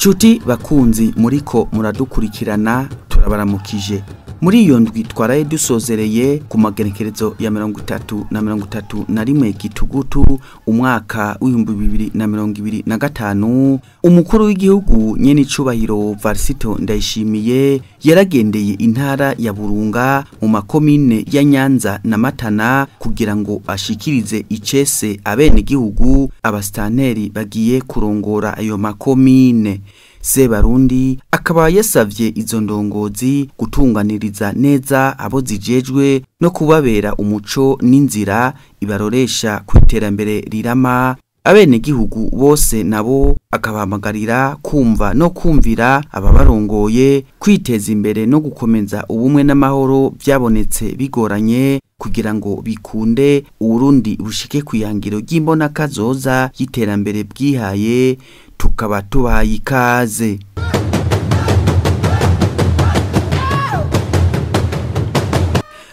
Nshuti bakunzi muriko muradukurikirana turabaramukije. Muri iyo ndwi twaraye dusozereye ku magenekerezo ya 30 na 31 Gitugutu umwaka w'ibihumbi 2025, umukuru w'igihugu nyene icubahiro Varisito Ndayishimiye yaragendeye intara ya Burunga mu makomine ya Nyanza na Matana kugira ngo ashikirize icese abene gihugu abastanteri bagiye kurongora ayo makomine. Sebarundi akaba yasavye izo ndongozi gutunganiriza neza abo zijejwe no kubabera umuco n'inzira ibaroresha ku iterambere rirama. Abene gihugu bose nabo akabahamagarira kumva no kumvira ababarongoye, kwiteza imbere no gukomeza ubumwe n'amahoro byabonetse bigoranye kugira ngo bikunde Uburundi bushike kuyangiro ry'imbona kazoza y'iterambere bwihaye. Tukaba tubahaye ikaze.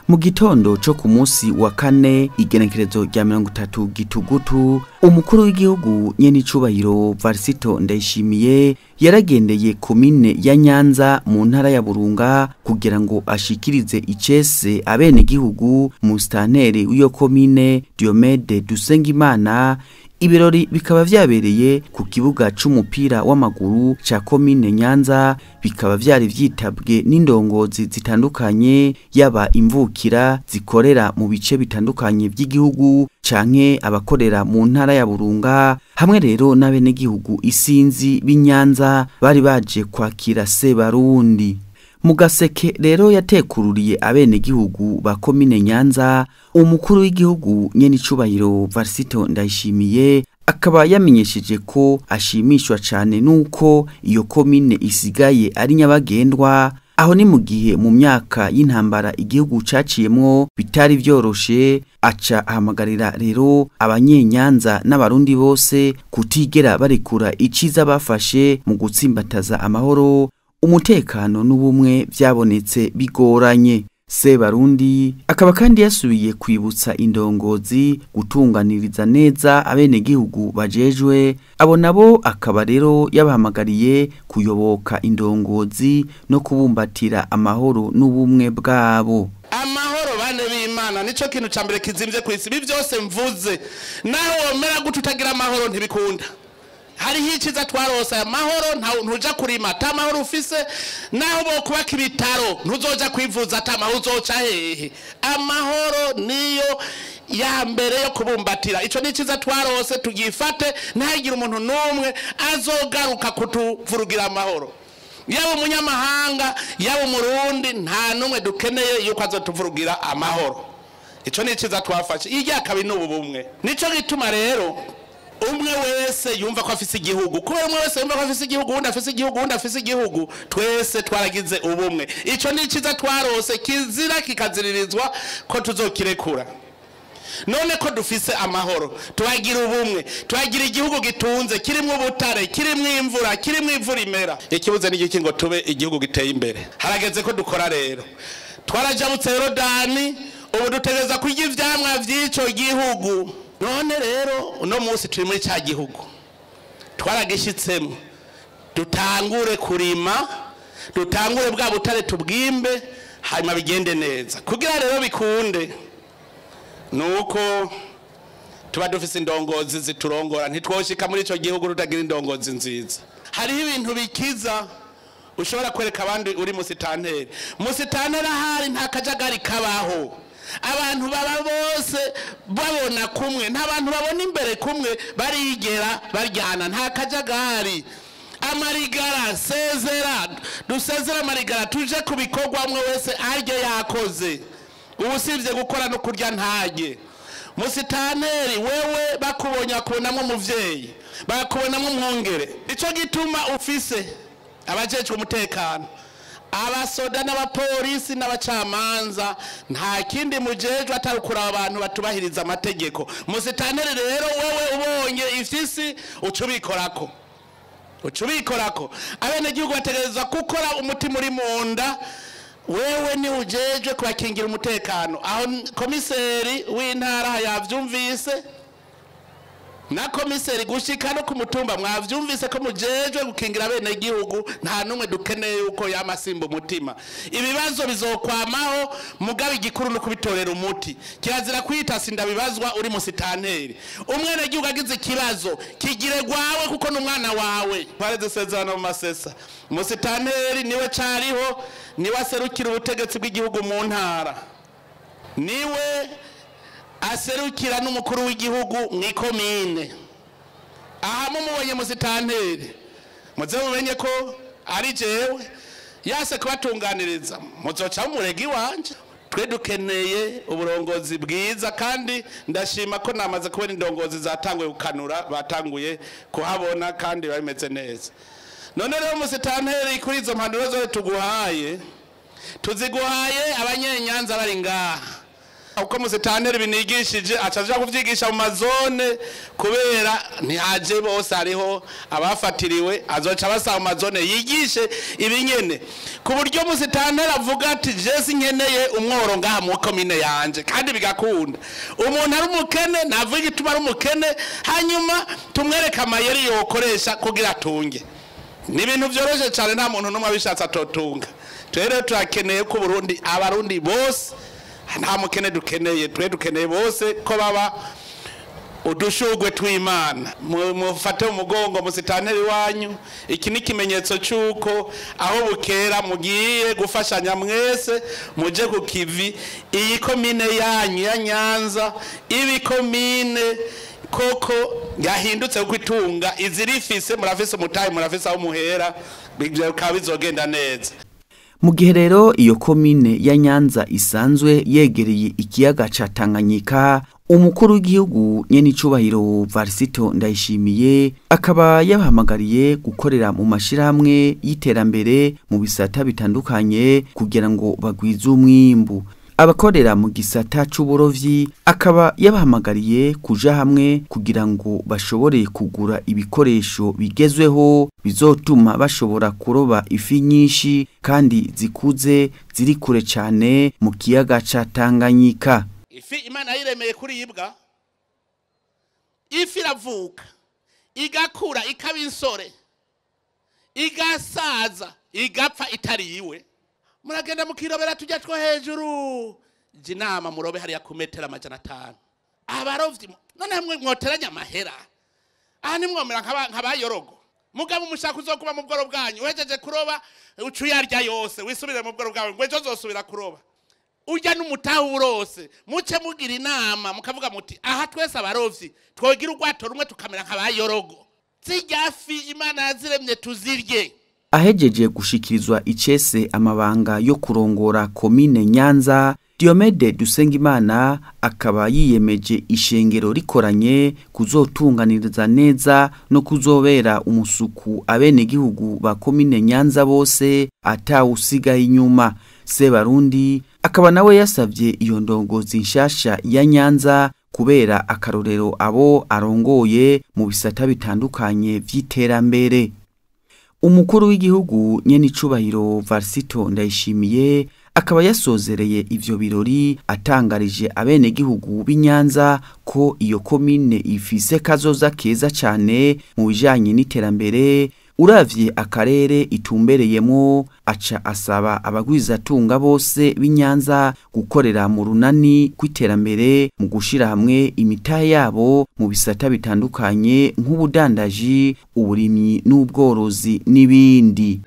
Mu gitondo cyo ku munsi wa kane igenekerezo rya 30 Gitugutu, umukuru w'igihugu nyene icubahiro Varisito Ndayishimiye yaragendeye komine ya Nyanza mu ntara ya Burunga kugira ngo ashikirize icese abene gihugu mu stanteri w'iyo komine Diomede Dusengimana. Ibirori bikaba vyabereye ku kibuga c'umupira w'amaguru ca komine Nyanza, bikaba vyari vyitabwe n'indongozi zitandukanye, yaba imvukira zikorera mu bice bitandukanye by'igihugu canke abakorera mu ntara ya Burunga, hamwe rero n'abenegihugu isinzi b'Inyanza bari baje kwakira Sebarundi. Mu gaseke rero yatekururiye abenegihugu ba komine Nyanza, umukuru w'igihugu nyene icubahiro Varisito Ndayishimiye akaba yamenyesheje ko ashimishwa cane nuko iyo komine isigaye ari nyabagendwa, aho ni mu gihe mu myaka y'intambara igihugu caciyemwo bitari vyoroshe. Aca ahamagarira rero abanyenyanza n'abarundi bose kutigera barekura iciza bafashe mu gutsimbataza amahoro, umutekano n'ubumwe byabonetse bigoranye. Sebarundi akaba kandi yasubiye kwibutsa indongozi gutunganiriza neza abenegihugu bajejwe, abo nabo akaba rero yabahamagariye kuyoboka indongozi no kubumbatira amahoro n'ubumwe bwabo. Amahoro bane b'Imana nico kintu ca mbere kizimvye kwisi. Ibi byose mvuze naho womera gute utagira amahoro ntibikunda. Hariho iciza twarose amahoro, ntuja kurima ata mahoro ufise, naho bokubaka ibitaro ntuzoja kwivuza ata mahoro, uzoca hehe? Amahoro niyo ya mbere yo kubumbatira. Ico ni iciza twarose, tugifate, ntihagire umuntu n'umwe azogaruka kutuvurugira amahoro, yaba umunyamahanga yaba umurundi, nta n'umwe dukeneye yuko azotuvurugira amahoro. Ico ni iciza twafashe. Irya kabiri n'ubu bumwe. Nico gituma rero umwe wese yumva ko afise igihugu, kubera umwe wese yumva ko afise igihugu, undi afise igihugu, undi afise igihugu, twese twaragize ubumwe. Ico ni iciza twarose, kizira kikaziririzwa ko tuzokirekura. None ko dufise amahoro, twagira ubumwe, twagira igihugu gitunze, kirimwo ubutare, kirimwo imvura, kirimwo imvura imera. Ikibuze ni iki ngo tube igihugu giteye imbere? Harageze ko dukora rero. Twarajabutse Yorodani, ubu dutegereza kurya ivyamwa vy'ico gihugu. None rero uno munsi turi muri ca gihugu twaragishitsemo, dutangure kurima, dutangure bwa butare tubwimbe, hanyuma bigende neza. Kugira rero bikunde nuko tuba dufise indongozi ziturongora. Ntitwoshika muri ico gihugu tutagira indongozi nziza. Hariho ibintu bikiza ushobora kwereka abandi uri musitanteri. Musitanteri ahari nta kajagari kabaho. Abantu baba bose babona kumwe, nta bantu babona imbere kumwe, barigera baryana, nta kajagari. Amarigara sezera, dusezera amarigara, tuje kubikorwa umwe wese arye yakoze. Ubusivye gukora no kurya ntarye. Musitanteri wewe bakubonye bakubonamwo umuvyeyi, bakubonamwo umwungere. Ico gituma ufise abajejwe umutekano, abasoda n'abapolisi n'abacamanza, nta kindi mujejwe atari kuraba abantu batubahiriza amategeko. Musitanteri rero wewe ubonye ifisi ucubikorako, ucubikorako. Abenegihugu bategerezwa gukora umutima uri munda. Wewe ni ujejwe kubakingira umutekano. Aho komiseri w'intara yavyumvise, Na komiseri gushika no ku mutumba mwavyumvise ko mujejwe gukingira bene igihugu, nta numwe dukeneye yuko yamasimba umutima. Ibibazo bizokwamaho, mugabe igikuru no kubitorera umuti. Kirazira kwita sindabibazwa uri musitanteri. Umwene gihugu agize ikibazo kigire gwawe kuko n'umwana wawe. Twareze isezerano mu masesa. Musitanteri niwe cariho, niwe aserukira ubutegetsi bw'igihugu mu ntara, niwe aserukira n'umukuru w'igihugu mw'ikomine. Aha mumubonye musitanteri, muze mumenye ko ari jewe yase kubatunganiriza, muzoca mumurega iwanje. Twe dukeneye uburongozi bwiza, kandi ndashima ko namaze kubona indongozi zatanguye gukanura, batanguye kuhabona kandi bameze neza. None rero musitanteri, kuri izo mpanuro zose tuguhaye, tuziguhaye abanyenyanza bari ngaha. Uko musitanteri binigishije acaja kuvyigisha mu mazone, kubera ntihaje bose, hariho abafatiriwe, azoca basaba mu mazone yigishe ibinyene, ku buryo musitanteri avuga ati je sinkeneye umworo ngaha mu komine yanje, kandi bigakunda. Umuntu ari umukene navuga igituma ari umukene, hanyuma tumwereke amayeri yokoresha kugira atunge. Ni ibintu vyoroshe cane, nta muntu n'umwe abishatse atotunga. Rero turakeneye ko Burundi, abarundi bose, nta mukene dukeneye, twe dukeneye bose ko baba udushugwe tw'Imana. Mufate umugongo musitanteri wanyu. Iki ni ikimenyetso cy'uko aho bukera mugiye gufashanya mwese, muje ku kivi. Iyi komine yanyu ya Nyanza, ibi komine koko yahindutse kuko itunga izirifise, murafise umutahe, murafise aho muhera, bikaba bizogenda neza. Mu gihe rero iyo komine ya Nyanza isanzwe yegereye ikiyaga ca Tanganyika, umukuru w'igihugu nyenicubahiro Varisito Ndayishimiye akaba yabahamagariye gukorera mu mashirahamwe y'iterambere mu bisata bitandukanye kugira ngo bagwize umwimbu. Abakorera mu gisata c'uburovyi akaba yabahamagariye kuja hamwe kugira ngo bashobore kugura ibikoresho bigezweho bizotuma bashobora kuroba ifi nyinshi kandi zikuze ziri kure cane mu kiyaga ca Tanganyika. Ifi Imana yiremeye kuribwa, ifi iravuka igakura ikaba insore igasaza igapfa itariwe. Muragenda mukirobera tujya two hejuru, jinama murobe hariya ku metero 500. Abarovyi none mwe mwoteranya amahera aha nimwomera nkabayorogo. Mugabo umushaka uzokuba mu bworo bwanyu, uhejeje kuroba ucu yarya yose wisubire mu bworo bwawe ngo ejo zosubira kuroba. Urya n'umutahu urose, muce mugira inama mukavuga muti aha twese abarovyi twogira urwato rumwe tukamera nkabayorogo. Zirya fi Imana yaziremye tuzirye. Ahejeje gushikirizwa icese amabanga yo kurongora komine Nyanza, Diomede Dusengimana akaba yiyemeje ishengero rikoranye kuzotunganiriza neza no kuzobera umusuku abenegihugu ba komine Nyanza bose atawusigaye inyuma. Sebarundi akaba nawe yasavye iyo ndongozi nshasha ya Nyanza kubera akarorero abo arongoye mu bisata bitandukanye vy'iterambere. Umukuru w'igihugu nyenicubahiro Varisito Ndayishimiye akaba yasozereye ivyo birori atangarije abenegihugu b'Inyanza ko iyo komine ifise kazoza keza cane mu bijanye n'iterambere. Uravye akarere itumbereyemo, aca asaba abagwizatunga bose b'Inyanza gukorera mu runani kw'iterambere mu gushira hamwe imitahe yabo mu bisata bitandukanye nk'ubudandaji, uburimyi n'ubworozi n'ibindi.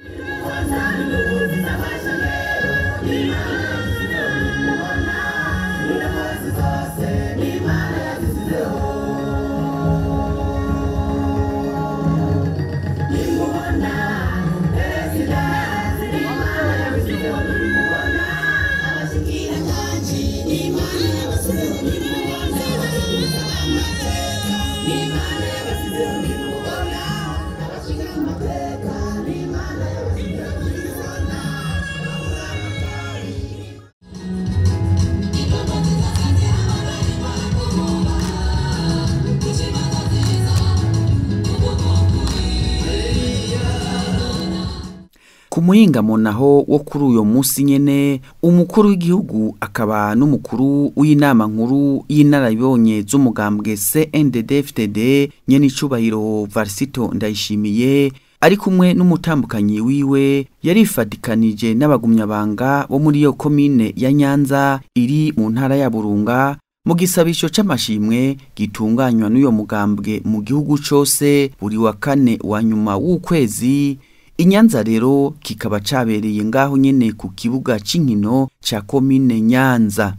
Muhingamo naho wo kuri uyo munsi nyene, umukuru w'igihugu akaba n'umukuru w'inama nkuru y'inararibonye z'umugambwe CNDD-FDD nyene icubahiro Varisito Ndayishimiye, ari kumwe n'umutambukanyi wiwe, yarifadikanije n'abagumyabanga bo muri iyo komine ya Nyanza iri mu ntara ya Burunga mu gisabisho c'amashimwe gitunganywa n'uyo mugambwe mu gihugu cose buri wa kane wa nyuma w'ukwezi. Inyanza rero kikaba cabereye ngaho nyene ku kibuga c'inkino ca komine Nyanza.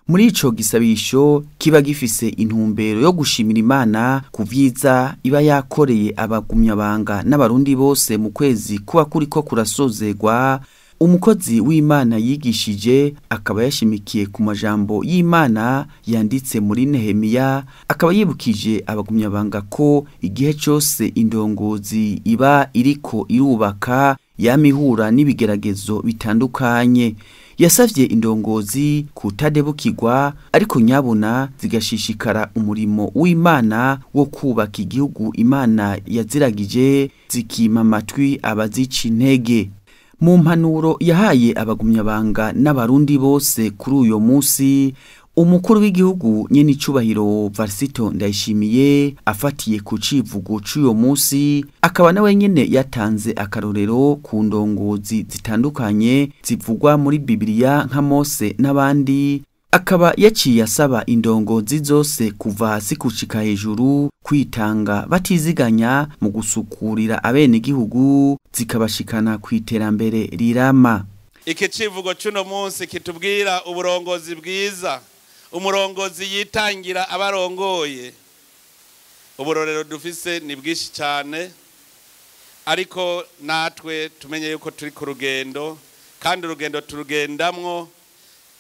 Muri ico gisabisho kiba gifise intumbero yo gushimira Imana ku vyiza iba yakoreye abagumyabanga n'abarundi bose mu kwezi kuba kuriko kurasozegwa. Umukozi w'Imana yigishije akaba yashimikiye ku majambo y'Imana yanditse muri Nehemiya, akaba yibukije abagumyabanga ko igihe cyose indongozi iba iriko irubaka yamihura n'ibigeragezo bitandukanye. Yasavye indongozi kutadebukirwa, ariko nyabona zigashishikara umurimo w'Imana wo kubaka igihugu Imana yaziragije, zikima amatwi abazica intege. Mu mpanuro yahaye abagumyabanga n'abarundi bose kuri uyo munsi, umukuru w'igihugu nyene icubahiro Varisito Ndayishimiye afatiye ku civugo c'uyo munsi, akaba nawe nyene yatanze akarorero ku ndongozi zitandukanye zivugwa muri Bibiliya nka Mose n'abandi, akaba yaciye asaba indongozi zose kuva hasi gushika hejuru kwitanga batiziganya mu gusukurira abenegihugu zikabashikana ku iterambere rirama. Iki civugo c'uno munsi kitubwira uburongozi bwiza, umurongozi yitangira abarongoye. Uburorero dufise ni bwinshi cyane, ariko natwe tumenye yuko turi ku rugendo, kandi urugendo turugendamwo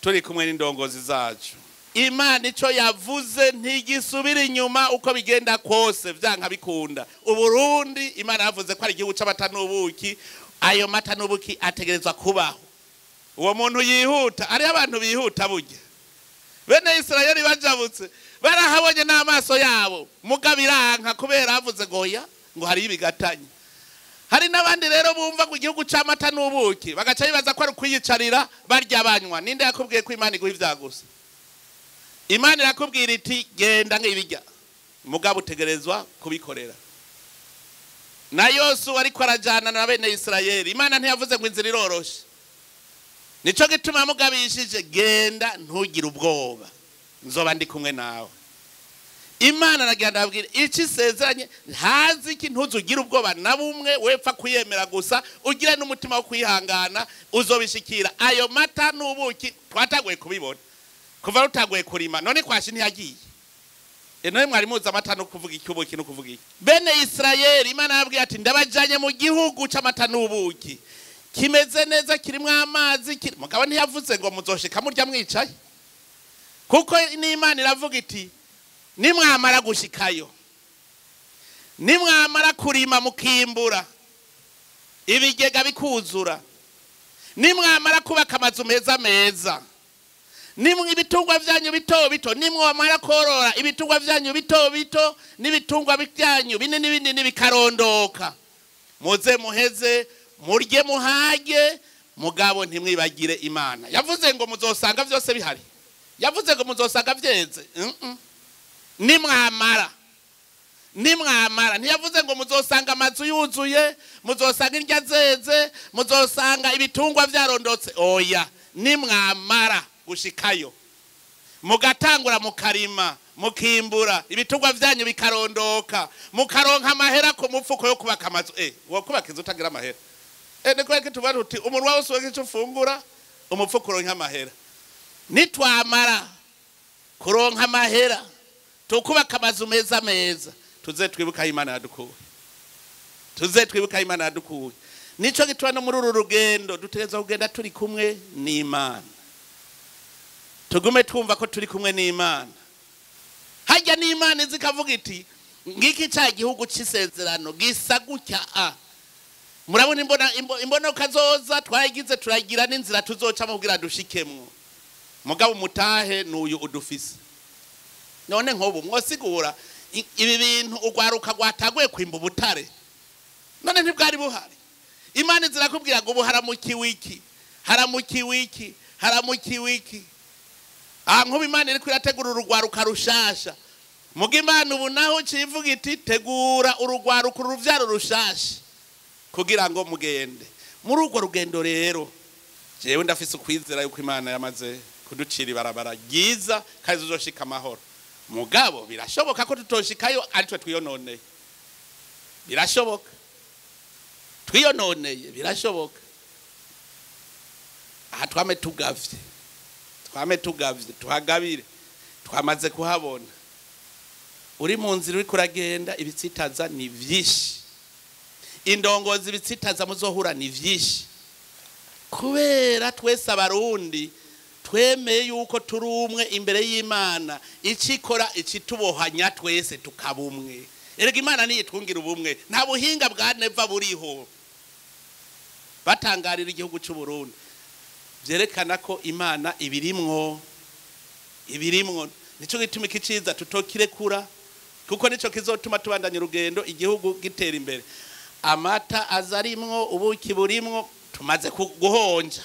turi kumwe n'indongozi zacu. Imana ico yavuze ntigisubira inyuma uko bigenda kose, vyanka bikunda. Uburundi Imana yavuze ko ari igihugu c'amata n'ubuki, ayo mata n'ubuki ategerezwa kubaho. Uwo muntu yihuta, ari abantu bihuta burya. Bene Isirayeli bajabutse barahabonye n'amaso yabo, mugabiranka kubera avuze goya ngo hari ibigatanye. Hari n'abandi rero bumva ku gihugu c'amata n'ubuki bagaca bibaza ko ari kwiyicarira barya banywa. Ninde yakubwiye ko Imana iguha ivyagusa? Imana irakubwira iti genda nk'ibijya, mugabo utegerezwa kubikorera. Na Yosuwa ariko arajana na bene Isirayeli, Imana ntiyavuze ngo inzira iroroshe. Nico gituma mugabishije genda ntugire ubwoba, nzoba ndi kumwe nawe. Imana aragenda ababwira iki sezeranye, ntazi iki, ntuzugire ubwoba na bumwe, wepfa kuyemera gusa, ugire n'umutima wo kwihangana, uzobishikira. Ayo mata n'ubuki twataguye kubibona kuva rutaguye kurima, none kwashi ntiyagiye. None mwari muzi amata no kuvuga iki, ubuki no kuvuga iki. Bene Isirayeli Imana yababwiye ati ndabajanye mu gihugu c'amata n'ubuki kimeze neza, kirimwo amazi, mugabo ntiyavuze ngo muzoshika murya mwicaye, kuko n'Imana iravuga iti nimwamara gushikayo, nimwamara kurima mukimbura, ibigega bikuzura, nimwamara kubaka amazu meza meza, nimwe ibitungwa vyanyu bito bito, nimwamara korora ibitungwa vyanyu bito bito n'ibitungwa byanyu binini binini bikarondoka, muze muheze murye muhage, mugabo ntimwibagire Imana. Yavuze ngo muzosanga vyose bihari, yavuze ngo muzosanga vyeze. Nimwamara, nimwamara, ntiyavuze ngo muzosanga amazu yuzuye, muzosanga indya zeze, muzosanga ibitungwa vyarondotse. Oya, nimwamara gushikayo mugatangura mukarima mukimbura, ibitungwa vyanyu bikarondoka, mukaronka amahera ku mufuko yo kubaka amazu. Wo kubaka inzu utagira amahera? Niko yake tubaruti uti umuntu wawe usohoke ico ufungura, umufuko uronka amahera. Nitwamara kuronka amahera tukubaka amazu meza meza, tuze twibuka Imana yadukuye, tuze twibuka Imana yadukuye. Nico gitwa no muri uru rugendo dutegerezwa kugenda turi kumwe n'Imana, tugume twumva ko turi kumwe n'Imana. Hajya n'Imana izikavuga iti ngiki ca gihugu c'isezerano gisa gutya a. Murabona imbonoka zoza twayigize, turagira n'inzira tuzocamo kugira dushikemwo, mugabo mutahe n'uyu udufise. None nkobu mwosigura ibi bintu ugwaruka gwataguye kwimba ubutare, none ntibwari buhari. Imana zirakubwira ngo ubu haramukiwe iki, haramukiwe iki, haramukiwe iki. Aha nkuba Imana iriko irategura urugwaruka rushasha. Muga Imana ubu naho civuga iti tegura urugwaruka uruvyaro rushasha kugira ngo mugende. Muri urwo rugendo rero jewe ndafise ukwizera yuko Imana yamaze kuducira ibarabara ryiza kandi tuzoshika amahoro. Mugabo birashoboka ko tutoshikayo ari twe twiyononeye. Birashoboka. Twiyononeye birashoboka. Aha twame tugavye. Twame tugavye tuhagabire. Twamaze kuhabona. Uri mu nzira uriko uragenda ibitsitaza ni vyinshi. Indongozi ibitsitaza muzohura ni vyinshi. Kubera twese abarundi twemeye yuko turi umwe imbere y'Imana, icikora icitubohanya twese tukabumwe. Erega Imana niyo itwungira ubumwe, nta buhinga bwa neva buriho. Batangarira igihugu cy'u Burundi. Vyerekana ko Imana ibirimwo, ibirimwo. Nico gituma ikiciza tutokirekura, kuko nico kizotuma tubandanya urugendo igihugu gitera imbere. Amata azarimwo, ubuki burimwo, tumaze guhonja.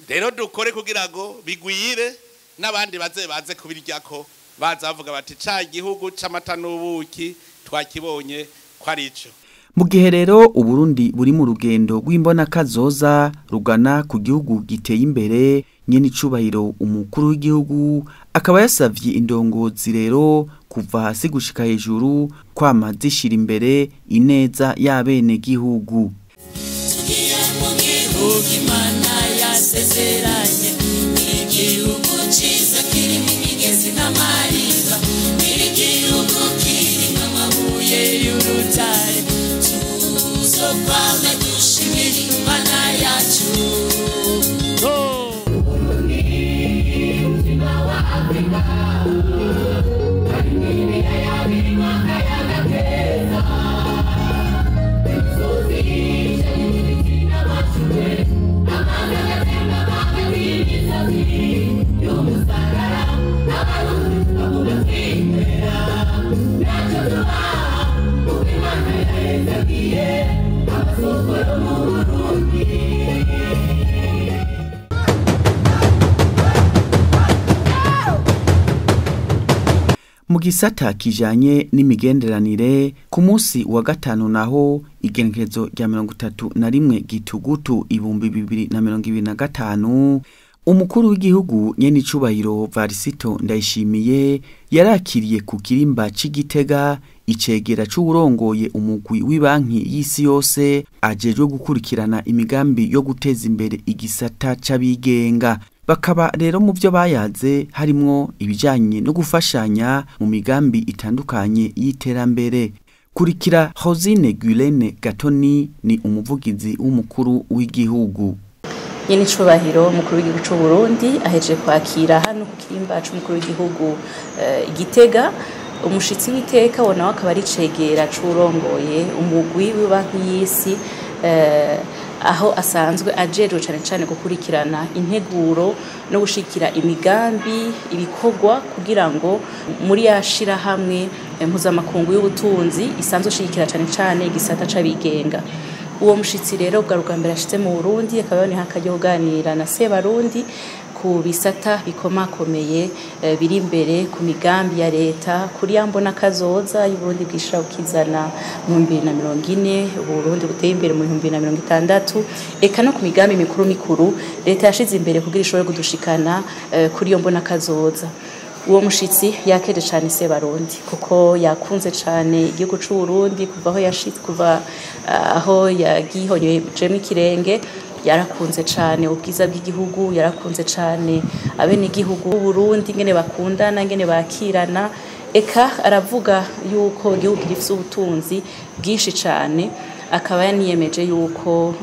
Rero dukore kugira ngo bigwire n'abandi baze baze kubiryako, baza bavuga bati ca gihugu c'amata n'ubuki twakibonye ko ari ico. Mu gihe rero Uburundi buri mu rugendo rw'imbona kazoza rugana ku gihugu giteye imbere, nyene icubahiro umukuru w'igihugu akaba yasavye indongozi rero kuva hasi gushika hejuru kwama zishira imbere ineza y'abene gihugu. Tugiye mu gihugu Imana yasezeranye, igihugu ciza kirimo imigezi n'amariba, igihugu kirimo amabuye y'urutare, tuzokwame dushimira Imana yacu. Mu gisata kijanye n'imigenderanire ku munsi wa gatanu naho igenekerezo rya 31 gitugutu 2025, umukuru w'igihugu nyene icubahiro Varisito Ndayishimiye yarakiriye ku kirimba c'Igitega icegera c'uwurongoye umugwi w'ibanki y'isi yose ajejwe gukurikirana imigambi yo guteza imbere igisata c'abigenga. Bakaba rero mu byo bayaze harimwo ibijanye no gufashanya mu migambi itandukanye y'iterambere. Kurikira Rosine Gulene Gatoni ni umuvugizi w'umukuru w'igihugu. Nyene icubahiro umukuru w'igihugu c'u Burundi aheje kwakira hano ku kirimba c'umukuru w'igihugu Igitega umushitsi w'iteka wo nawe akaba ari cegera c'urongoye umugwi w'ibanki y'isi, aho asanzwe ajejwe cane cane gukurikirana integuro no gushikira imigambi ibikorwa kugira ngo muri yashira hamwe mpuzamakungu y'ubutunzi isanzwe shigikira cane cane igisata c'abigenga. Uwo mushitsi rero bwa rugambere ashitse mu Burundi akaba yone hakajya kuganira na Sebarundi ku bisata bikomakomeye biri imbere ku migambi ya leta kuri yambona kazoza y'Uburundi bwishira ukizana mu 2040, Uburundi buteye imbere mu 2060, eka no ku migambi mikuru mikuru leta yashize imbere kugira ishobore kudushikana kuri yo mbona kazoza. Uwo mushitsi yakeje cyane Sebarundi kuko yakunze cyane igihugu c'u Burundi kuva aho yashitse, kuva aho yagihonyejemo ikirenge, yarakunze cyane ubwiza bw'igihugu, yarakunze cyane abene igihugu b'u Burundi ngene bakundana ngene bakirana, eka aravuga yuko igihugu gifite ubutunzi bwinshi cyane, akaba yaniyemeje yuko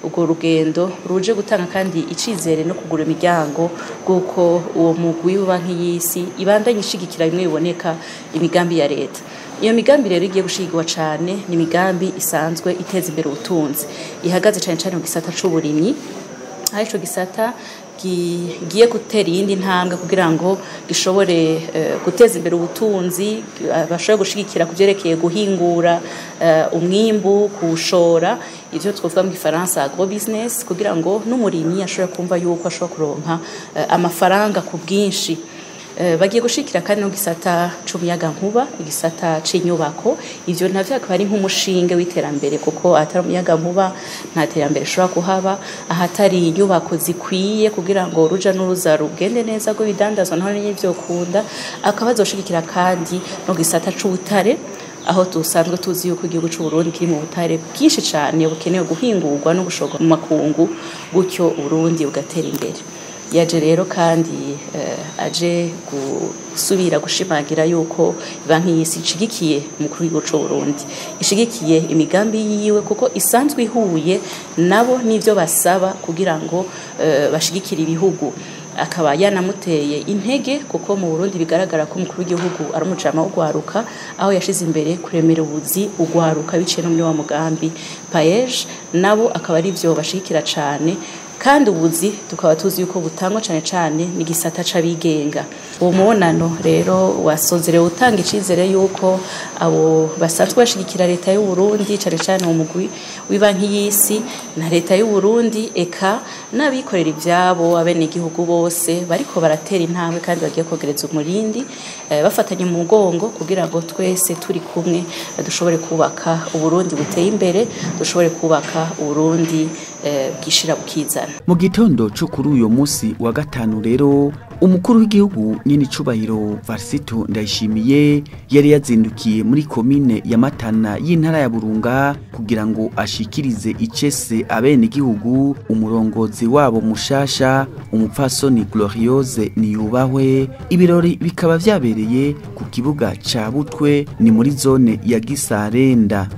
urwo rugendo ruje gutanga kandi icizere no kugura imiryango bw'uko uwo mugwi w'ibanki y'isi ibandanye ishigikira bimwe biboneka imigambi ya leta. Iyo migambi rero igiye gushigwa cyane ni imigambi isanzwe iteza imbere ubutunzi, ihagaze cyane cyane mu gisata c'uburimyi, aho ico gisata gigiye gutera iyindi ntambwe kugira ngo gishobore guteza imbere ubutunzi, bashobore gushigikira kuvyerekeye guhingura umwimbu, kushora ivyo twovuga mu Gifaransa agro business, kugira ngo n'umurimyi ashobore kumva yuko ashobora kuronka amafaranga ku bwinshi. Bagiye gushikira kandi no gisata c'umuyaga nkuba, igisata c'inyubako. Ivyo navyo akaba ari nk'umushinge w'iterambere, kuko atari umuyaga nkuba nta terambere ushobora kuhaba, ahatari inyubako zikwiye kugira ngo uruja n'uruza rugende neza rw'ibidandazwa naho nyene vyokunda. Akaba azoshigikira kandi no gisata c'ubutare, aho dusanzwe tuzi yuko igihugu c'u Burundi kiri mu butare bwinshi cane bukenewe guhingurwa no gushorwa mu makungu, gutyo Uburundi bugatera imbere. Yaje rero kandi aje gusubira gushimangira yuko banki y'isi ishigikiye umukuru w'igihugu c'u Burundi, ishigikiye imigambi yiwe kuko isanzwe ihuye nabo n'ivyo basaba kugira ngo bashigikire ibihugu. Akaba yanamuteye intege kuko mu Burundi bigaragara ko umukuru w'igihugu ari umujama w'ugwaruka, aho yashize imbere kuremera ubuzi ugwaruka biciye no muri wa mugambi PAEJ, nabo akaba ari byo bashigikira cane. Kandi ubuzi tukaba tuzi yuko butangwa cane cane n'igisata c'abigenga. Uwo mubonano rero wasozerewe utanga icizere yuko abo basanzwe bashigikira leta y'u Burundi, cane cane umugwi w'ibanki y'isi na leta y'u Burundi, eka n'abikorera ivyabo, abenegihugu bose bariko baratera intambwe kandi bagiye kogereza umurindi, bafatanye mu mugongo kugira ngo twese turi kumwe dushobore kubaka Uburundi buteye imbere, dushobore kubaka Uburundi bwishira bukizana. Mu gitondo cyo kuri uyo munsi wa gatanu rero, umukuru w'igihugu nyene icubahiro Varisito Ndayishimiye yari yazindukiye muri komine ya Matana y'intara ya Burunga kugira ngo ashikirize icese abene igihugu umurongozi wabo mushasha umupfasoni Gloriose Niyubahwe. Ibirori bikaba vyabereye ku kibuga ca Butwe, ni muri zone ya Gisarenda.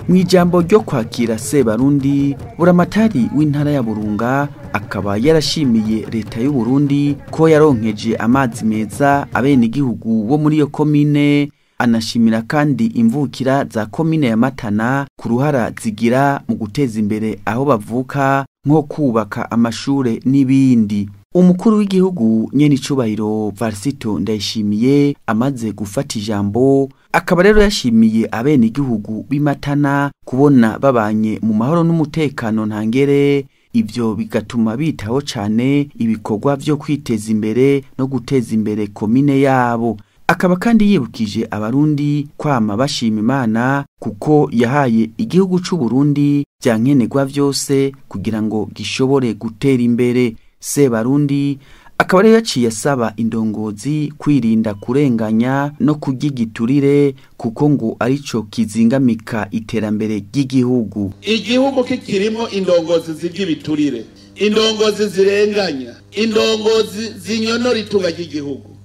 Mwijambo ryo kwakira Sebarundi, buramatari w'intara ya Burunga akaba yarashimiye leta y'u Burundi ko yaronkeje amazi meza abene igihugu bo muri iyo komine, anashimira kandi imvukira za komine ya Matana ku ruhara zigira mu guteza imbere aho bavuka, nko kubaka amashure n'ibindi. Umukuru w'igihugu nyene icubahiro Varisito Ndayishimiye amaze gufata ijambo, akaba rero yashimiye abene igihugu b'imatana kubona babanye mu mahoro n'umutekano ntangere, ivyo bigatuma bitaho cane ibikorwa vyo kwiteza imbere no guteza imbere komine yabo. Akaba kandi yibukije abarundi kwama bashima Imana kuko yahaye igihugu c'u Burundi vyankenerwa vyose kugira ngo gishobore gutera imbere. Sebarundi akaba rero yaciye asaba indongozi kwirinda kurenganya no kurya kuko ngo arico kizingamika iterambere ry'igihugu. Igihugu kikirimo indongozi z'igibiturire, indongozi zirenganya, indongozi zinyonora itunga ry'igihugu,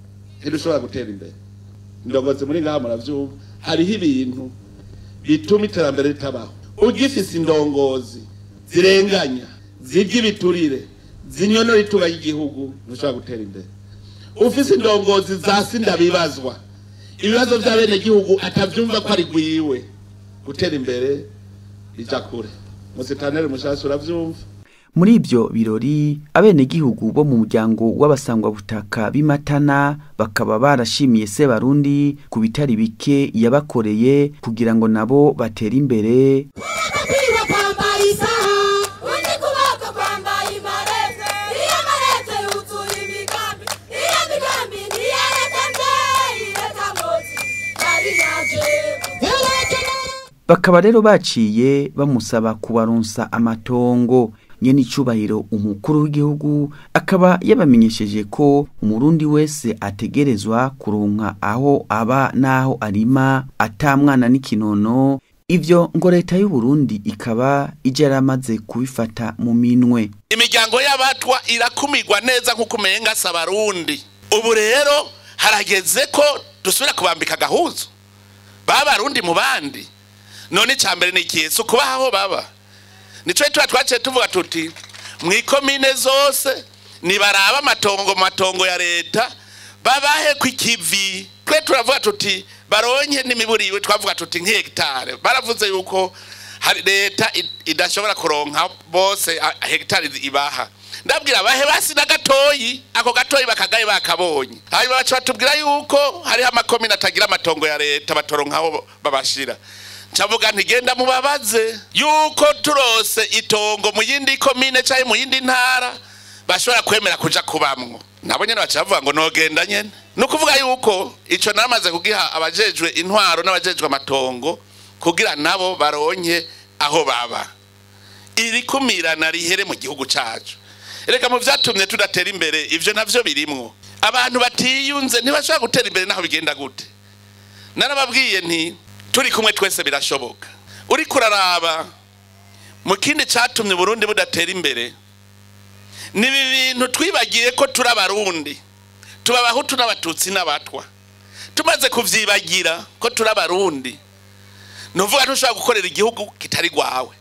ntidushobora gutera imbere. Indongozi muri ngaha muravyumva, hariho ibintu bituma iterambere ritabaho. Ugifise indongozi zirenganya, z'igibiturire, zinyonora itunga ry'igihugu, ntushobora gutera imbere. Ufise indongozi zasinda bibazwa, ibibazo by'abene gihugu atavyumva ko ari gwiwe, gutera imbere ija kure. Musitanere mushasha uravyumva. Muri ibyo birori abene gihugu bo mu muryango w'abasangwa butaka b'imatana bakaba barashimiye Sebarundi ku bitari bike yabakoreye kugira ngo nabo batere imbere. Bakaba rero baciye bamusaba kubaronsa amatongo. Nyene icubahiro umukuru w'igihugu akaba yabamenyesheje ko umurundi wese ategerezwa kuronka aho aba naho arima atamwana n'ikinono. Ivyo ngo leta y'u Burundi ikaba ije yaramaze kubifata mu minwe. Imiryango y'abatwa irakumirwa neza nkuko umenga sabarundi. Ubu rero harageze ko dusubira kubambika gahuzo babarundi mu bandi. None icambere ni ikihe? So kubaho baba. Nico tuba twaciye tuvuga tuti mwikomine zose nibaraba amatongo matongo ya leta babahe kwikivi. Twe turavuga tuti baronke n'imiburiwe, twavuga tuti nk'hectare. Baravuze yuko hari leta idashobora kuronka bose hectare ibaha. Ndabwira bahe basi na gatoyi, ako gatoyi bakagaye bakabonye. Hanyuma baca batubwira yuko hariho amakomine atagira amatongo ya leta, batoronkaho babashira. Ncavuga nti genda mubabaze yuko turose itongo mu yindi komine canke mu yindi ntara bashobora kwemera kuja kubamwo. Nabo nyene baca bavuga ngo nogenda nyene. Ni ukuvuga yuko ico namaze kugiha abajejwe intwaro n'abajejwe amatongo kugira nabo baronke aho baba. Iri kumirana rihere mu gihugu cacu. Erega mu vyatumye tudatera imbere ivyo navyo birimwo. Abantu batiyunze ntibashobora gutera imbere naho bigenda gute. Narababwiye nti turi kumwe twese birashoboka. Uri kuraraba mu kindi catumye Burundi budatera imbere ni ibi bintu twibagiye ko turi Abarundi, tuba Abahutu n'Abatutsi n'Abatwa. Tumaze kuvyibagira ko turi Abarundi, nuvuga ntushobora gukorera igihugu kitari gwawe.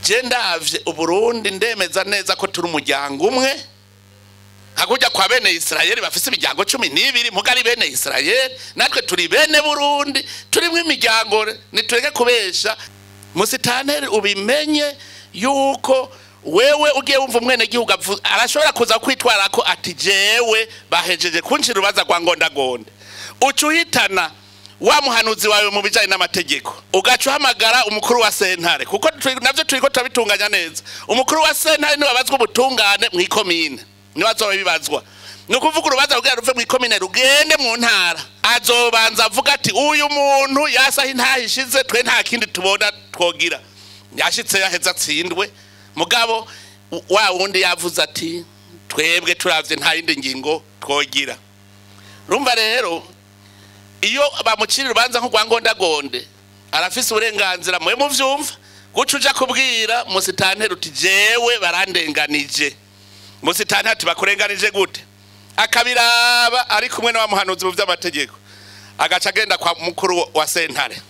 Je ndavye Uburundi ndemeza neza ko turi umuryango umwe, hakujya kwa bene Israeli bafise imiryango 12, muga ari bene Israeli, natwe turi bene Burundi, turimwe imiryango. Nitureke kubesha. Musitanteri ubimenye yuko wewe ugiye wumva umwene gihugu arashobora kuza kwitwara ko ati jewe bahejeje kuncira urubanza rwa ngondagonde, uca uhitana wa muhanuzi wawe mu bijanye n'amategeko, ugaca uhamagara umukuru wa sentare, kuko navyo turiko turabitunganya neza. Umukuru wa sentare niwe abazwa ubutungane mw'ikomine, niwe azoba bibazwa. Ni ukuvuga urubanza kugira ruve mw'ikomine rugende mu ntara, azobanza avuga ati uyu muntu yasaha intaha ishize, twe nta kindi tubona twogira, yashitse yaheze atsindwe. Mugabo wa wundi yavuze ati twebwe turavye nta yindi ngingo twogira. Urumva rero iyo bamucira urubanza nko kwa ngondagonde arafise uburenganzira, mwe muvyumva guca uja kubwira musitanteri uti jewe barandenganije. Musitanteri ati bakurenganije gute? Akabiraba ari kumwe na wa muhanuzi mu vy'amategeko, agaca agenda kwa mukuru wa sentare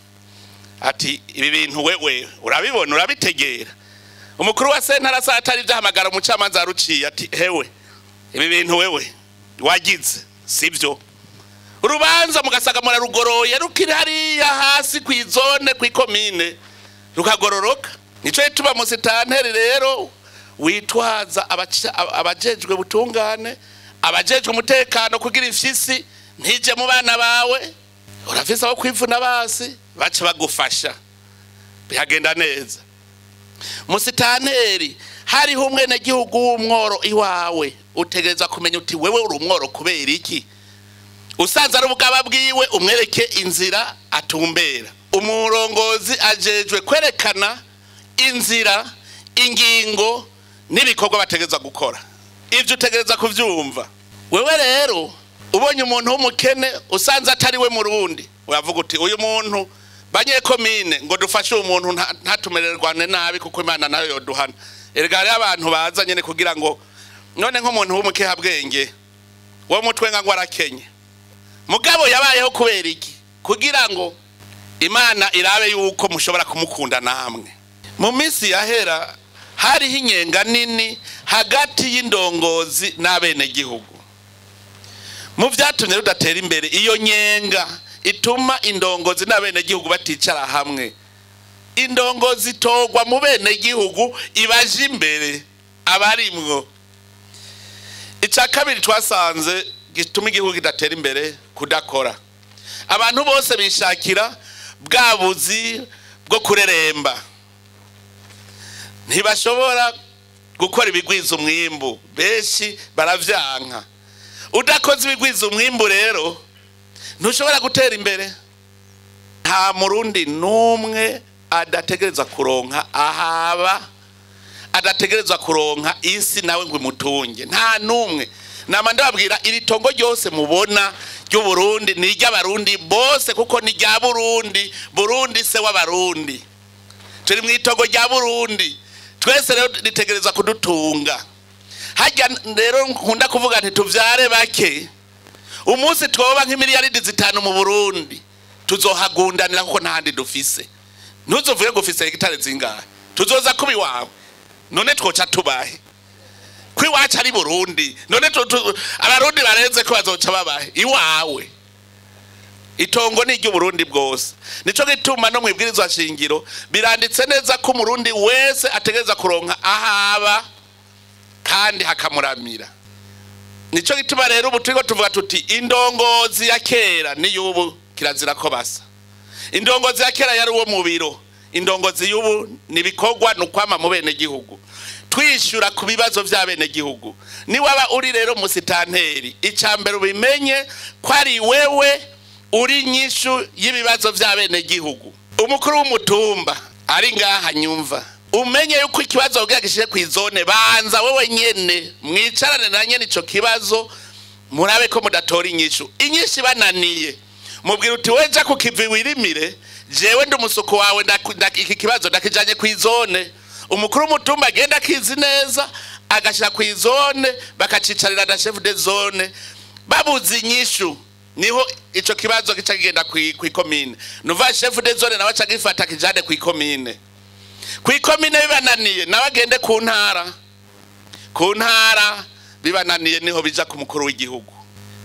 ati ibi bintu wewe urabibona urabitegera. Umukuru wa sentare asa atari vyahamagara umucamanza aruciye ati hewe ibi bintu wewe wagize sivyo. Urubanza mugasaga murarugoroye rukiri hariya hasi kw'izone kw'ikomine rukagororoka. Nico gituma musitanteri rero witwaza abajejwe butungane, abajejwe umutekano kugira ifyisi ntije mu bana bawe, urafise aho kwivuna basi baca bagufasha bihagenda neza. Musitanteri hariho umwene gihugu w'umworo iwawe, utegereza kumenya uti wewe uri umworo kubera iki. Usanze ari ubugaba bwiwe umwereke inzira atumbera. Umurongozi ajejwe kwerekana inzira, ingingo n'ibikorwa bategereza gukora. Ivyo utegereza kuvyumva. Wewe rero ubonye umuntu w'umukene usanze atari we Murundi, uravuga uti uyu muntu banyekomine ngo dufashe umuntu ntatumererwane nabi kuko Imana nayo yoduhana. Erega hariho abantu baza nyene kugira ngo none nk'umuntu w'umukeha bwenge wo mutwenga ngo arakenye, mugabo yabayeho kubera iki? Kugira ngo Imana irabe yuko mushobora kumukunda namwe. Mu minsi yahera hariho inyenga nini hagati y'indongozi n'abenegihugu. Mu vyatumye rudatera imbere, iyo nyenga ituma indongozi n'abenegihugu baticara hamwe. Indongozi itogwa mu benegihugu ibaje imbere abarimwo. Ica kabiri twasanze gituma igihugu kidatera imbere, kudakora. Abantu bose bishakira bwa buzi bwo kureremba, ntibashobora gukora ibigwiza umwimbu, benshi baravyanka. Udakoze ibigwiza umwimbu rero ntushobora gutera imbere. Nta Murundi numwe adategereza kuronka ahaba, adategereza kuronka isi nawe ngo imutunge, nta numwe. Nama ndababwira iri tongo ryose mubona ry'u Burundi ni iry'Abarundi bose, kuko ni rya Burundi. Burundi se w'Abarundi, turi mu itongo rya Burundi twese, rero ritegereza kudutunga. Hajya rero nkunda kuvuga nti tuvyare bake, umunsi twoba nk'imiliyaridi 5 mu Burundi tuzohagundanira kuko ntahandi dufise. Ntuzovuye gufise hegitari zingahe, tuzoza kuba iwawe, none twoca tubahe kwiwacu ari Burundi? None Abarundi barenze ko bazoca babahe iwawe? Itongo ni iry'Uburundi bwose. Nico gituma no mwibwirizwa shingiro biranditse neza ko Umurundi wese ategereza kuronka ahaba kandi hakamuramira. Nico gituma rero ubu turiko tuvuga tuti indongozi ya kera n'iyubu kirazira ko basa. Indongozi ya kera yari uwo mu biro, indongozi y'ubu nibikorwa nukwama mu bene gihugu, twishura ku bibazo vya bene gihugu. Ni waba uri rero musitanteri, icambere ubimenye ko ari wewe uri nyishu y'ibibazo vya bene gihugu. Umukuru w'umutumba ari ngaha nyumva, umenye yuko ikibazo kugira gishire ku izone, banza wewe nyene mwicarane na nyene ico kibazo, murabe ko mudatora inyishu. Inyishu bananiye, mubwira uti weja ku kivi wirimire, jewe ndi umusuku wawe, iki kibazo ndakijanye ku izone. Umukuru w'umutumba agenda akizi neza, agashira ku izone, bakacicarira na chef de zone, babuze inyishu niho ico kibazo gica kigenda kw'ikomine. Nuva chef de zone nawe aca gifata kijane kw'ikomine. Kw'ikomine bibananiye nawe agende ku ntara. Ku ntara bibananiye niho bija ku mukuru w'igihugu.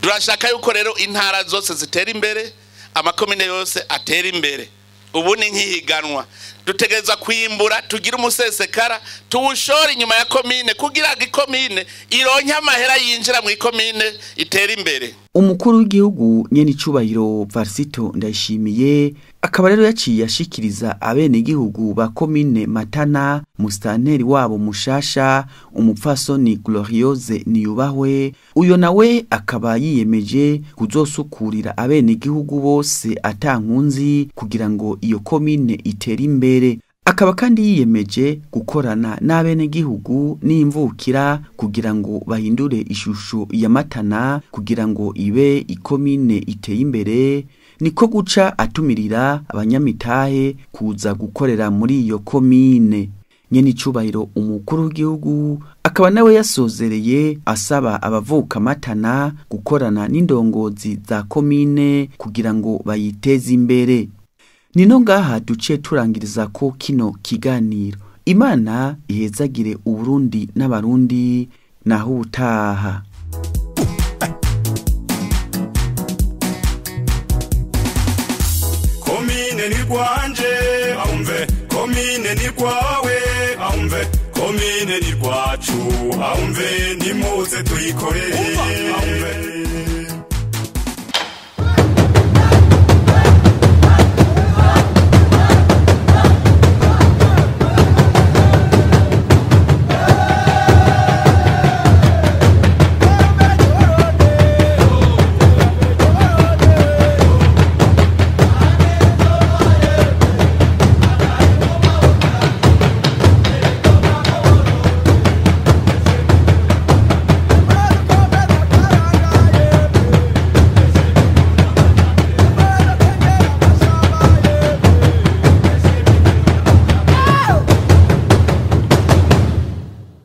Turashaka yuko rero intara zose zitera imbere, amakomine yose atera imbere. Ubu ni nkihiganwa, dutegereza kwimbura tugira umusesekara tuwushora inyuma ya komine kugira ngo ikomine ironke amahera yinjira mu ikomine itera imbere. Umukuru w'igihugu nyene icubahiro Varisito Ndayishimiye akaba rero yaciye ashikiriza abene gihugu ba komine Matana mustanteri wabo mushasha umupfasoni Gloriose Niyubahwe. Uyo nawe akaba yiyemeje kuzosukurira abene gihugu bose atankunzi kugira ngo iyo komine itere imbere. Akaba kandi yiyemeje gukorana n'abene gihugu n'imvukira kugira ngo bahindure ishusho ya Matana kugira ngo ibe ikomine iteye imbere. Niko guca atumirira abanyamitahe kuza gukorera muri iyo komine. Nyene icubahiro umukuru w'igihugu akaba nawe yasozereye asaba abavuka Matana gukorana n'indongozi za komine kugira ngo bayiteze imbere. Nino ngaha duce turangiriza ko kino kiganiro. Imana ihezagire Uburundi n'Abarundi, naho ubutaha. Komine ni rwanje aumve, komine ni rwawe aumve, komine ni rwacu aumve, nimuze tuyikorere aumve.